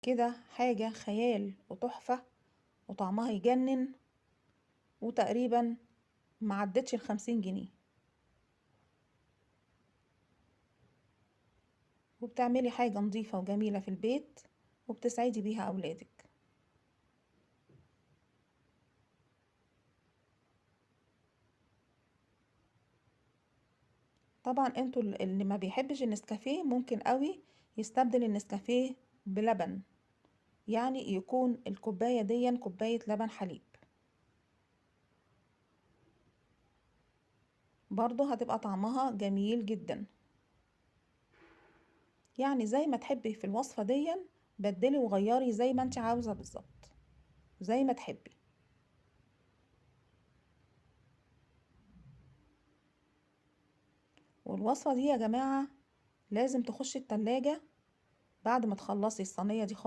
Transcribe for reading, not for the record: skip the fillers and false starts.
كده حاجة خيال وتحفة وطعمها يجنن، وتقريبا ما عدتش 50 جنيه. وبتعملي حاجة نظيفة وجميلة في البيت وبتسعدي بيها أولادك. طبعا انتوا اللي ما بيحبش النسكافيه ممكن قوي يستبدل النسكافيه بلبن، يعني يكون الكوباية دي كوباية لبن حليب، برضو هتبقى طعمها جميل جدا. يعني زي ما تحبي في الوصفة دي بدلي وغيري زي ما انت عاوزة بالظبط، زي ما تحبي. والوصفة دي يا جماعة لازم تخش التلاجة بعد ما تخلصي الصينية دي خالص.